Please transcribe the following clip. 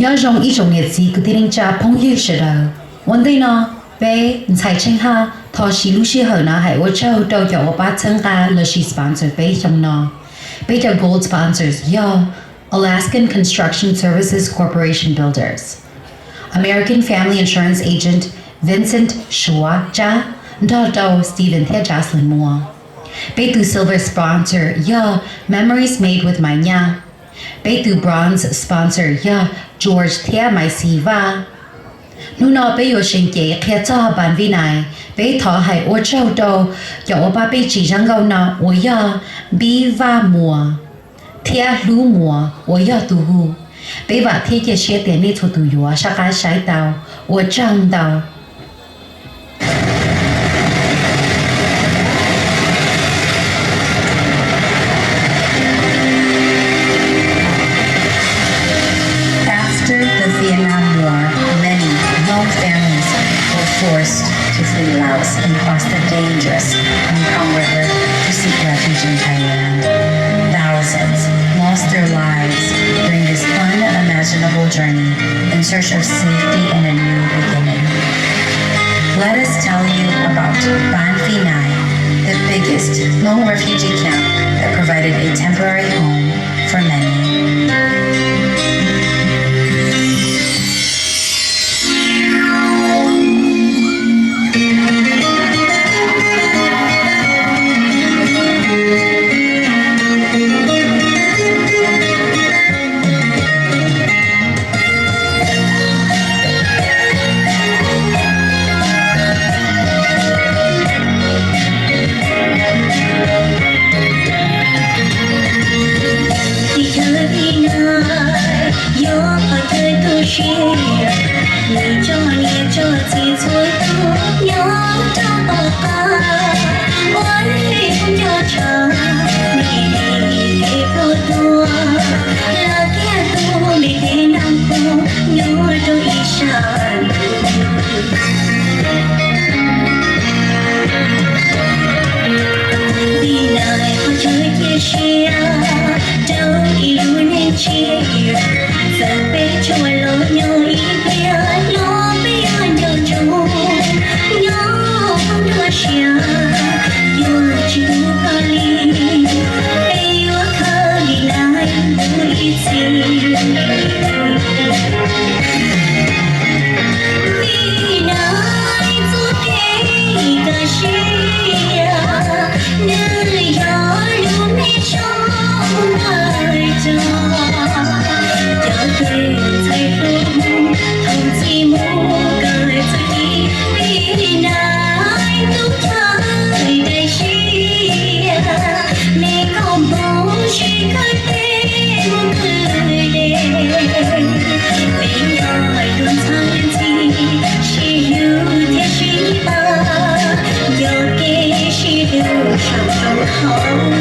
Nyob zoo ib tsoom niam txiv kwv tij neej tsa phooj ywg sawv daws. Ua ntej no, peb ntxhais Tsheej Haj thov siv lub sij hawm no hais ua tsaug rau cov uas pab txhawb nqa lossis sponsor peb xyoo no. Peb cov gold sponsors yog Alaskan Construction Services Corporation Builders, American Family Insurance Agent Vincent Suav Tsab nrog rau Steven thiab Jocelyn Muas. Peb tus silver sponsor yog Memories Made with Maiv Nyaj. Peb tus bronze sponsor yog George thiab Maiv Xis Vaj. Hnub no peb yuav seev cev qhia txog Ban Vij Nais. Peb thov hais ua tsaug rau cov uas pab peb tsim zaj nkauj no uas yog Npib Vaj Muas thiab Hlub Muas uas yog tus hu. Peb vam thiab cia siab tias nej txhua tus yuav sab qab saib tau. Ua tsaug ntau. After the Vietnam War, many Hmong families were forced to flee Laos and cross the dangerous Mekong River to seek refuge in Thailand. Thousands lost their lives during this unimaginable journey in search of safety and a new beginning. Let us tell you about Ban Phi Nai, the biggest Hmong refugee camp that provided a temporary home for many. Tim chaw Vij Nais yog qhov chaw tu siab, nws coj niam coj txiv txhua tus nyob rau tom qab. Ua li kuv cov tshav me me kev puas tuag, los kiag tu me kev nag puag nyob rau ib sab. Vij Nais qhov chaw cia siab rau ib lub neej tsim, txawm peb tsuas los nyob ib pliag los peb yuav nco ntsoov nyob nruab siab, yuav tsis tu koj li, peb yuav khawb Vij Nais mus ib txhis. Vij Nais txoj kev kaj siab, nws yog lub neej tshaj tawm, cov kev ntxhais hluas mus thoom txij mus kawm txuj ci, Vij Nais tub thawj daim siab, me koj npoo sib khawb teb mus twg de. Peb nyob dua ntxhab ntxhis sib hlub thiab sib pab, yog kev sib hlub saum roob hauv.